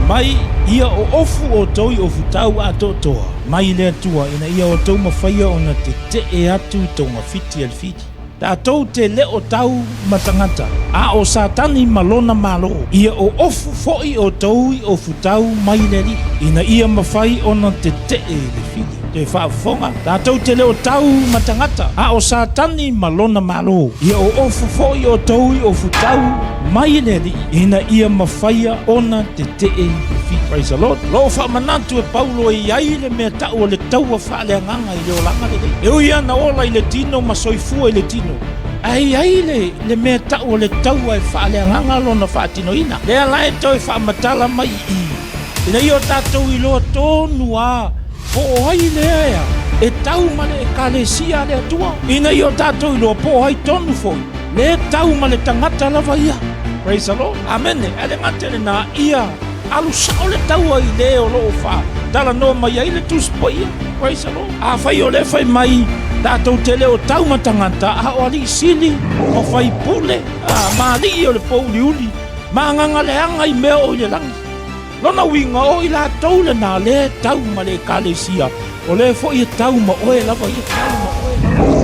Mai, ia oofu outou i ofutau atoatoa mai le Atua ina ia outou mafaia ona tetee atu i togafiti a le fili. Tatou te le o tau ma tagata, a o Satani ma lona malo. Ia oofu foi outou i ofutau mai le Alii, ina ia mafai ona tetee i le fili. Toe faafofoga, tatou te le o tau ma tagata, a o Satani ma lona malo. Ia oofu foi outou i ofutau mai le Alii, ina ia mafaia ona tetee i le fili. Praise the Lord. Lo o faamanatu e Paulo e i ai le mea tau o le taua faaleagaga i le olaga lenei. E ui lava na ola i le tino ma soifua i le tino, ae i ai le, le mea tau o le taua e faaleagaga lona faatinoina. Lea la e toe faamatala mai i i, ina ia o tatou iloa tonu lava po o ai lea e tau ma le Ekalesia a le Atua, ina ia o tatou iloa po o ai tonu foi lea e tau ma le tagata lava ia. Praise the Lord. Amene. Ae le gata i lena, ia alu sao le taua i le o lo o faatalanoa mai ai le Tusi Paia. Praise the Lord. Afai o lea fai mai tatou te le o tau ma tagata, a o alii sili ma faipule, ma alii o le pouliuli, ma agaga leaga i mea o i le lagi. Lona uiga, o i latou lena lea e tau ma le Ekalesia, o lea foi e tau ma oe lava ia. Tau ma oe lava ia.